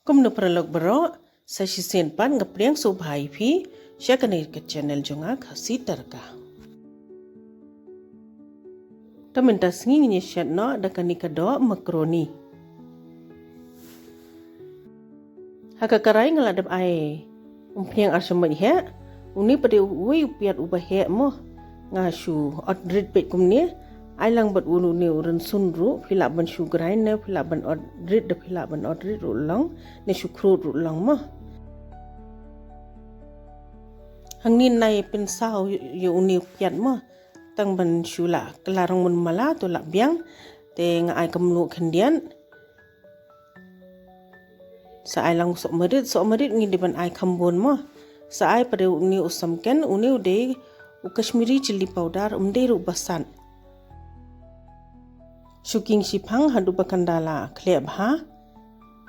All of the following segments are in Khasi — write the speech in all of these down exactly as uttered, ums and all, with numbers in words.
Kumno paralok baroh, sa shisien pat nga pdiang sngewbha ïa phi sha kane ka channel jong nga, Khasi Tadka. Te mynta sngi ngin ïa shet noh da kane ka doh macaroni. Ha ka karai nga la dep ai umphniang ar shamoit heh. Une pat u dei uwei u piat uba heh mo. Nga shu ot rit beit kumne. Ai lang bad une u rynsun ruh, phi lah ban shu grind ne phi lah ban ot rit, da phi lah ban ot rit ruh long ne shu khrud ruh long mo. Hangne nga ai pynsaw ïa une u piat mo. Tang ban shu lah kylla rong mun mala to lah biang. Te nga ai ka mluh khyndiat. Sa ai lang u sohmarit, sohmarit ngi dei ban ai kham bun mo. Sa ai pat une u samken, une u dei u Kashmiri chilli powder, um dei ruh ba sat. Shu khing shiphang haduh ba kan da la khleh bha.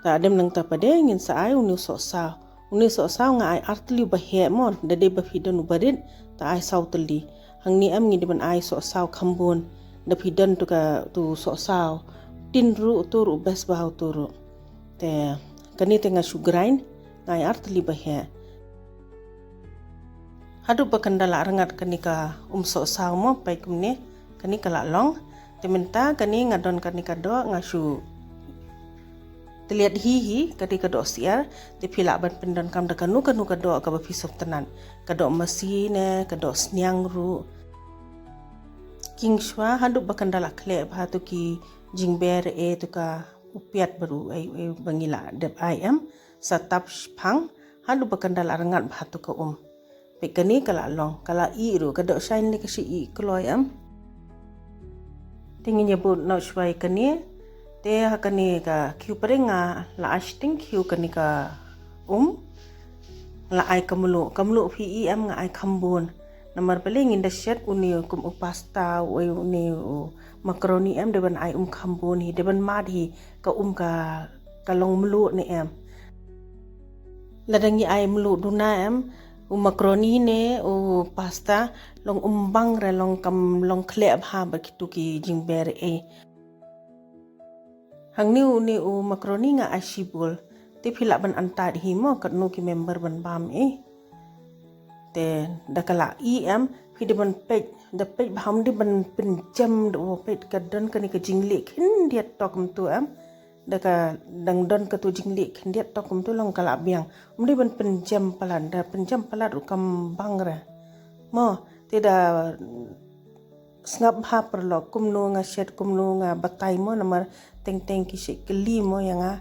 Te hadien nangta pat de ngin sa ai une u sohsaw. Une u sohsaw nga ai ar tylli uba heh mo, da dei ba phi don uba rit, te ai saw tylli. Hangne em ngi dei ban ai sohsaw kham bun. Da phi don tu ka tu sohsaw tin ruh, tu ruh best bha tu ruh. Te kane te nga shu grind, nga ai ar tylli ba heh. Haduh ba kan da la rngat kane ka um sohsaw mo, peit kumne, kane ka la long. Te mynta kane nga don kane ka doh, nga shu tylliat hi hi, kane ka doh syiar. Te phi lah ban pyndonkam da kano kano ka doh kaba phi sngewtynnat. Ka doh masi ne ka doh sniang ruh. Khing shwa haduh ba kan da la khleh bha tu ki jingber, eh, tu ka u piat bad u, eh, eh, ba ngi la dep ai em. Sa tap shiphang haduh ba kan da la rngat bha tu ka um. Peit kane ka la long, ka la ih ruh, ka doh shai ne ka shi ih kloi em. Te ngin ïa bud noh shwa ïa kane. Te ha kane ka khiew pyrshah nga la ai shiteng khiew kane ka um. La ai ka mluh, ka mluh phi ih em nga ai kham bun. Namar balei ngin da shet une kum u pasta, u, une u macaroni em, dei ban ai um kham bun hi, dei ban mad hi, ka um ka, ka long mluh ne em. Lada ngi ai mluh duna em, u macaroni ne u pasta long um bang re, long kam long khleh bha bad kitu ki jingber, eh. Hangne une u macaroni nga ai shibul. Te phi lah ban antat hi mo, katno ki member ban bam, eh. Te da ka la ih em, phi dei ban peit, da peit bha, ym dei ban pynjem da u, peit ka don kane ka jingleh khyndiat tok kumtu em. Da ka dang don katu jingleh khyndiat tok kumtu long ka la biang. Ym dei ban pynjem palat, da pynjem palat ruh kam bang re. Mo, te da sngap bha paralok kumno nga shet, kumno nga batai mo, namar teng teng ki shet kylli mo ïa nga.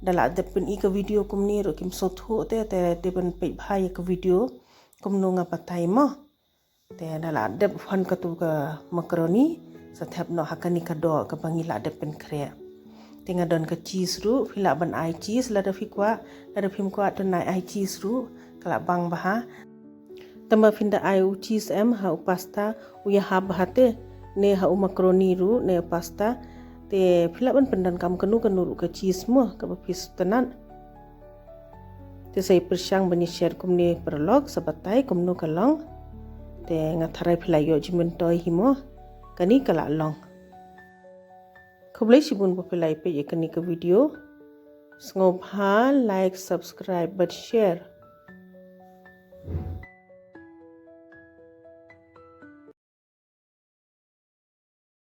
Da la dep pyn-i ka video kumne ruh kim sngewthuh te, te dei ban peit bha ïa ka video kumno nga batai mo. Te da la dep wan katu ka macaroni, sa thep noh ha kane ka doh kaba ngi la dep pynkhreh. Te nga don ka cheese ruh, phi lah ban ai cheese lada phi kwah, lada phim kwah to nai ai cheese ruh, ka la bang bha. Tangba phin da ai u cheese em ha u pasta, u ïahap bha te, ne ha u macaroni ruh, ne pasta. Te phi lah ban pyndonkam kano kano ruh ka cheese mo, kaba phi sngewtynnat. Te sa ïa pyrshang ban ïa shet kumne paralok, sa batai kumno ka long. Te nga tharai phi la ïoh jingmyntoi hi mo. Kane ka la long. Khublei shibun ba phi la ïa peit ïa kane ka video. Sngewbha like, subscribe bad share.